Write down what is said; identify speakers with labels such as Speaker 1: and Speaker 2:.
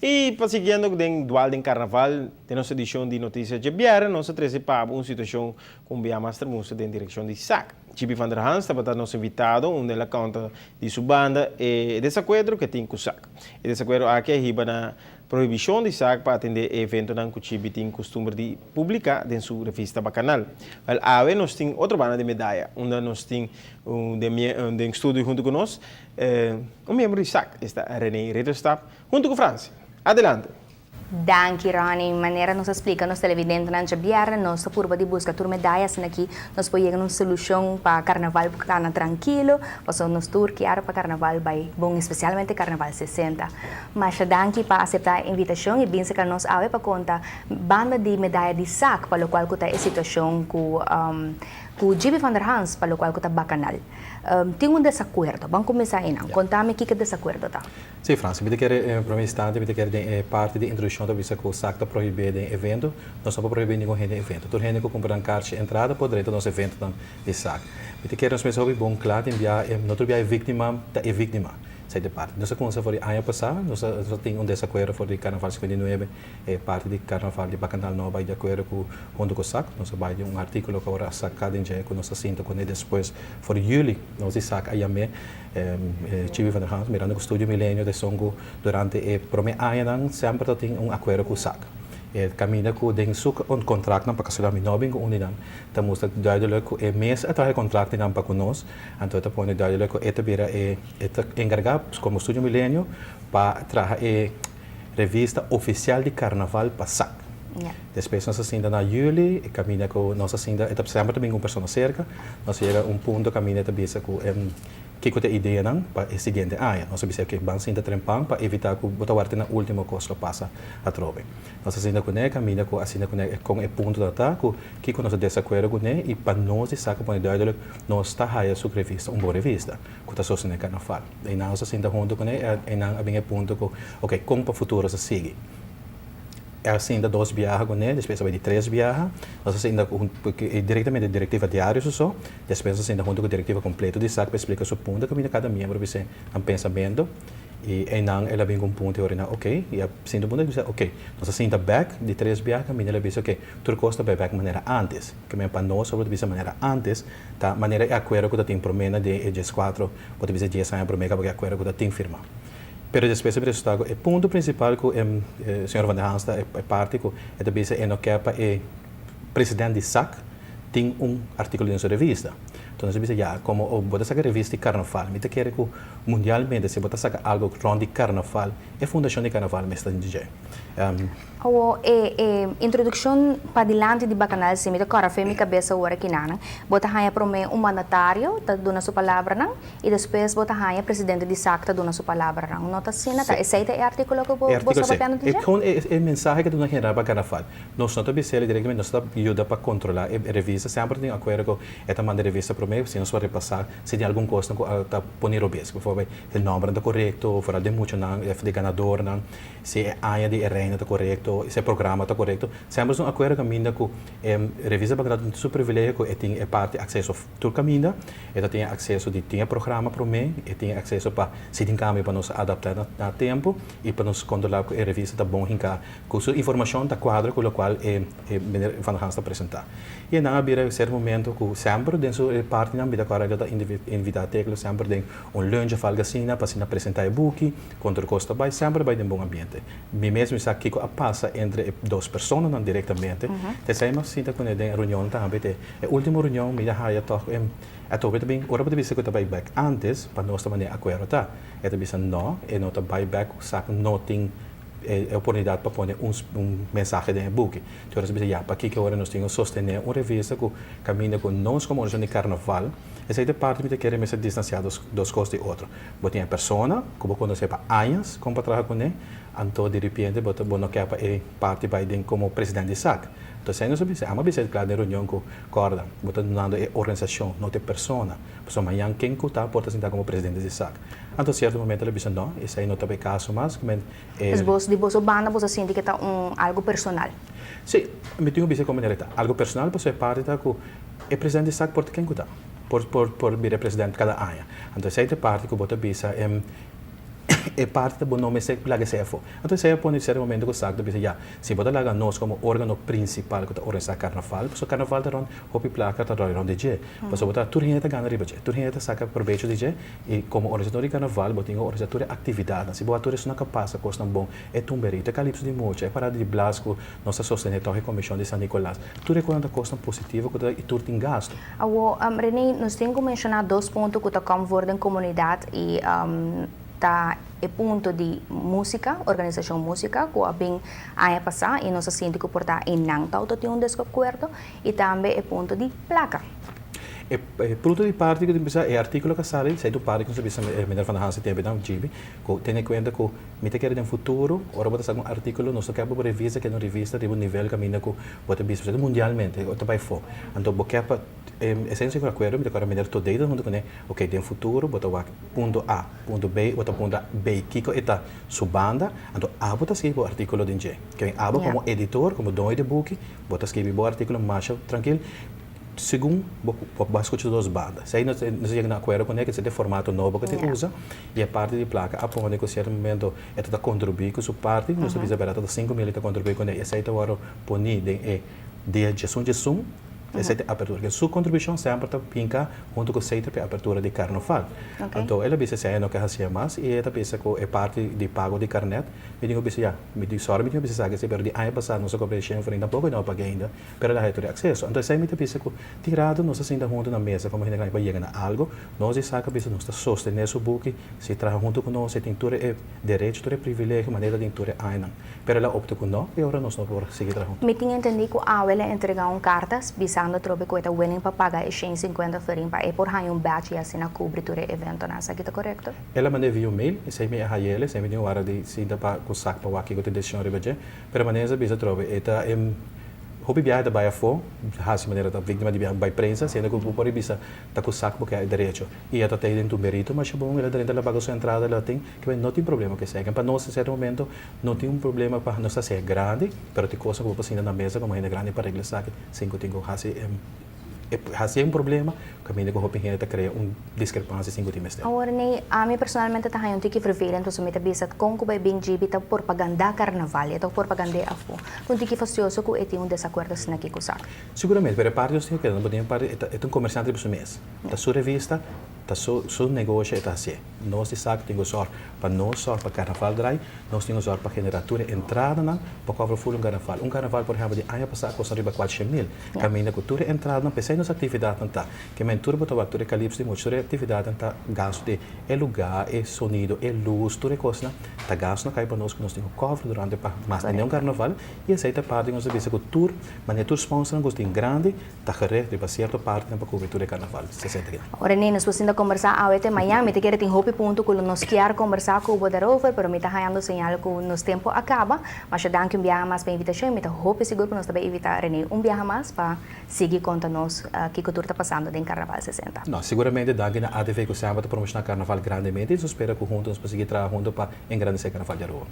Speaker 1: I pa siguiendo den dual den karnaval, den nos edishon di Notisia djabièrnè nos a trese pa bo un situashon ku un bia mas termusa den direkshon di SAC. Chippie van der Hans tabata nos invitado unda el a konta di su banda e desakuedro ke tin ku SAC. E desakuedro aki a hiba na prohibishon di SAC pa atendé e eventonan ku Chippie tin kustumber di publiká den su revista Bakanal. Wèl awe nos tin otro banda di medaya unda nos tin den studio huntu ku nos un miembro di SAC, esta Rene Ridderstap. Huntu ku Franci. Adelante!
Speaker 2: Danki Ronnie. Manera nos a splika nos televidentenan djabièrnè, nos ta purba di buska tur medaya asina aki nos por yega na un solushon pa karnaval por kana trankilo, pasobra nos tur kier pa karnaval bai bon, espesialmente karnaval 60. Masha danki pa aseptá e invitashon i bin serka nos awe pa konta banda di medaya di sak pa lokual ku ta e situashon ku ku Gibi van der Hans pa lokual ku ta Bakanal. Tin un desakuerdo. Ban kuminsá einan. Konta mi kiko e desakuerdo ta.
Speaker 3: Sí, Frans, mi ta kere en prome instante mi ta kere den e parti di introduccion ta bisa cu SAC ta prohibe den evento. Nos no por prohibe ningun hende evento. Tur hende cu cumpra nan carchi entrada por drenta nos eventonan di SAC. Mi ta kere nos mester hopi bon cla tin bia e no tur bia e victima ta e victima. Esei ta e parti. Nos a cuminsa for di aña pasa, nos a nos a tin un desacuerdo for di Carnaval 59, e parti di Carnaval di Bacanal no a bay di acuerdo cu hunto cu SAC. Nos a bay den un articulo cu awor a saca den dje cu nos a sinta cune despues for di juli nos di SAC a yam'e. Chibi van der Hans, mirando ku Studio Milenio ta esun ku durante e prome añanan semper ta tin un akuerdo ku SAC. E kaminda ku den su kontraktnan, pa kasualidat mi no bin ku un di nan, ta mustra duidelik ku e mes a traha e kontraktnan pa ku nos, anto e ta pone duidelik ku e ta bira e e ta enkargá komo Studio Milenio pa traha e revista ofisial di karnaval pa SAC. Despues nos a sinta na juli, e kaminda ku nos a sinta, e ta semper ta bin ku un persona serka, nos a yega un punto kaminda e ta bisa ku kiko ta e ideanan pa e siguiente aña. Nos a bisa oke, ban sinta trempan pa evitá ku bo ta warda te na último kos lo pasa atrobe. Nos a sinta kuné, kaminda ku a sinta kuné kon e punto ta ta, ku kiko nos ta desakuerdo kuné i pa nos di sa ku pone duidelik nos ta haya su revista un bon revista ku ta sostené karnaval. Einan nos a sinta huntu kuné, einan a bin e punto ku oke, kon pa futuro sa sigui. E a sinta dos biaha kuné, despues a bai di tres biaha. Nos a sinta direktamente direktiva diario su so, despues nos a sinta huntu ku direktiva kompleto di sak pa esplika su punto kaminda kada miembro bis'é nan pensamentu. I einan el a bin ku un punto i ora nan oke, i a sinta un punto i bisa oke. Nos a sinta bèk di tres biaha kaminda el a bisa oke, tur kos ta bai bèk manera ántes. Ke men pa nos tabata bisa manera ántes ta manera e akuerdo ku ta tin promé na den e dieskuatro, bo ta bisa dies aña promé kaba ku e akuerdo ku ta tin firmá. Pero despues a resulta cu e punto principal cu e señor Van der Hans ta e parti cu e ta bisa e no kier pa e president di sac tin un articulo den su revista. Entonces nos a bisa ya como bo ta saca revista di carnaval mi ta kere cu mundialmente si bo ta saca algo rond di carnaval e fundacion di carnaval mester ta dje.
Speaker 2: Awo e e introduccion padilanti di Bacanal si mi ta cora fe mi cabeza ora kinanan bo ta haya prome un mandatario ta duna su palabranan I despues bo ta haña presidente di SAC ta duna su palabranan. No ta asina? Ta esei ta e artíkulo ku bo bo sta papiando di dje?
Speaker 3: Kon e mensahe ku ta duna general pa Carnaval? Nos no ta bis'el direktamente, nos ta yuda pa kontrolá e revista. Semper tin akuerdo ku e ta manda e revista promé, si nos por repasá si tin algun kosnan ku ta pone robes. Biforbel, si e nòmbernan ta korekto, foral den muchanan, òf di ganadornan, si e aña di e reina ta korekto, si e programa ta korekto. Semper nos tin un akuerdo kaminda ku e revista Bacanal tin su privilegio ku e tin e parti akseso. Tur kaminda e ta tin e akseso di tin e programa promé, e tin e akseso pa si tin kambio pa nos adaptá na tempu i pa nos kontrolá ku e revista ta bon hinká, ku su informashon ta kuadra ku lokual e meneer Van der Hans ta presentá. I nan a bira e ser momento ku semper den su partinan bida kòrda el ta invitá Teklo semper den un lunch òf algu asina pa asina presentá e buki, kon tur kos ta bai, semper bai den bon ambiente. Mi mes mi sa kiko a pasa entre e dos personanan direktamente, ta esei mi a sinta kuné den e reunion tambe te. E ultimo reunion mi a haya tog e e tobe ta bin ora bo ta bisa ku ta bai bek antes pa nos ta manera akuerdo ta. E ta bisa no, e no ta bai bek sa ku no tin e oportunidat pa pone un un mensahe den e buki. Te ora ta bisa ya pakiko ora nos tin ku sostené un revista ku kaminda ku nos komo organisashon di karnaval esei ta e parti mi ta kere mester distansiá dos dos kos di otro. Bo tin e persona ku bo konosé pa añas kon pa traha kuné anto diripiente bo ta bo no ke pa e parti bai den komo presidente di sak. Entonces ahí nos a bisa, amo a bisa kla den reunion ku kòrda, bo ta dunando e organisashon, no ta e persona. Pasobra mañan ken ku ta por ta sinta komo presidente di sak. Anto sierto momento el a bisa no, esei no ta e kaso mas, ku men e.
Speaker 2: Dus bos, di boso banda boso a sinti ku ta un algu personal?
Speaker 3: Si, mi tin ku bisa komo manera ta algu personal pasobra e parti ta ku e presidente di sak por ta ken ku ta, por por por bira presidente kada aña. Anto esei ta e parti ku bo ta bisa. E parti ta bo no mester laga esei afó. Anto esei a pone sierto momento ku SAC ta bisa ya, si bo ta laga nos komo órgano prinsipal ku ta organisá karnaval, pasobra karnaval ta rònt hopi plaka ta ròi rònt di dje, pasobra bo ta tur hende ta gana riba dje, tur hende ta saka probecho di dje i komo organisadó di karnaval bo tin ku organisá tur e aktividatnan. Si bo a tur esun a kapas ta kosnan bon, e tumberito, e kalipso di mucha, e parada di blas ku nos ta sostené tòg e komishon di San Nikolas, tur e kosnan ta kosnan positivo ku ta i tur tin gastu.
Speaker 2: Awor, Rene, nos tin ku menshoná dos punto ku ta kòm for den komunidat i ta e punto di músika, organisashon músika ku a bin aña pasá i nos a sinti ku por ta einan ta outo tin un desakuerdo i tambe e punto di plaka.
Speaker 3: E punto di parti ku tin bisa e artíkulo ku a sali, esei ta un parti ku nos a bisa meneer Van der Hanse tempu nan djibi, ku tene kuenta ku mi ta kere den futuro ora bo ta saka un artíkulo nos ta kere pa bo revista keda un revista riba un nivel kaminda ku bo ta bisa pasobra mundialmente ta bai afó. Anto bo ke pa esei nos a yega un akuerdo mi ta kòrda meneer Todé ta huntu kuné, ok den futuro bo ta wak punto A, punto B, bo ta punta B kiko e ta su banda, anto abo ta skibi bo artíkulo den dje. Ke abo komo editor, komo doño di buki, bo ta skibi bo artíkulo masha trankil segun bo bo a skucha dos banda. Esei nos a yega na akuerdo kuné, ke esei ta e formato nobo ku ta usa i e parti di plaka a pone ku sierto momento e ta ta kontribuí ku su parti, nos ta bisa bèrdat ta 5000 e ta kontribuí kuné i esei ta wòrdu poní den e dia djesun djesun, esei ta e apertura. Ke su kontribushon semper ta hinka huntu ku Seiter pa e apertura di karnaval. Anto el a bisa esei e no ke hasié mas i e ta bisa ku e parti di pago di karnèt, mi tin ku bisa ya, mi di sòri mi tin ku bisa esaki si, pero di aña pasá nos a kobra e shen florin tampoko e no a paga ainda, pero el a haya tur e akseso. Anto esei mi ta bisa ku tin rato nos ta sinta huntu na mesa komo hende grandi pa yega na algu, nos di SAC a bisa nos ta sostené su buki, si traha huntu ku nos e tin tur e derecho, tur e privilegio manera tin tur e añanan. Pero el a opta ku no i ora nos no por sigui traha huntu.
Speaker 2: Mi tin entendí ku awe el a entregá un karta bisando atrobe ku e ta willing pa paga e 150 florin pa e por haña un badge i asina kubri tur e eventonan. Esaki ta korekto?
Speaker 3: El a mand'é via un mail, esei mi a haña el, esei mi tin wara di sinta pa ku sak pa wak kiko ta e desishon riba dje. Pero manera es a bisa atrobe, e ta e hopi biaha ta bai afó, hasi manera ta víktima di biaha bai prensa, siendo ku bo por bisa ta ku sak bo ke e derecho. I e ta tei den tumberito masha bon, el a drenta el a paga su entrada, el a tin, ke no tin problema ku esei. Pa nos den sierto momento No tin un problema pa nos ta sea grandi, pero tin cosa cu bo por sinta na mesa como hende grandi pa regla esaki sin cu tin cu haci haci un problema caminda cu hopi hende ta crea un discrepancia sin cu tin mester.
Speaker 2: Awor Ney, ami personalmente ta haña un tiki vervelend pasobra mi ta bisa con cu bay bin GB ta porpaganda carnaval, e ta porpagand'é afo. Ta un tiki fastioso cu e tin un desacuerdo asina aki cu SAC.
Speaker 3: Siguramente, pero e parti nos tin cu keda, no por tin e parti, e ta un comerciante riba su mes, ta su revista, ta su negoshi e ta hacié. Nos di SAC tin ku sòrg pa nos sòrg pa karnaval drai, nos tin ku sòrg pa generá tur e entradanan pa kòbra ful un karnaval. Un karnaval por ehèmpel di aña pasá a kosta riba 400.000, kaminda ku tur e entradanan, p'esei nos aktividatnan ta ke men tur bo ta wak tur e kalipso di mucha, tur e aktividatnan ta gastu di e lugá, e sonido, e lus, tur e kosnan ta gastu na kai pa nos ku nos tin ku kòbra durante pa mas di un karnaval i esei ta parti ku nos ta bisa ku tur manera tur spònsernan ku nos tin grandi Ta gerecht riba sierto partinan pa kubri tur e karnaval 60 kinan.
Speaker 2: Ora Ney, nos por sinta kombersá awe te mañan. Mi ta kere tin hopi punto ku lo nos kier kombersá ku bo daarover, pero mi ta hañando señal ku nos tempu a kaba. Masha danki un biaha mas pa e invitashon i mi ta hopi sigur ku nos ta bai invitá Reney un biaha mas pa sigui konta nos kiko tur ta pasando den Karnaval 60.
Speaker 3: No, siguramente danki na ATV ku semper ta promoshoná Karnaval grandemente i nos spera ku huntu nos por sigui traha huntu pa engrandesé Karnaval di Aruba.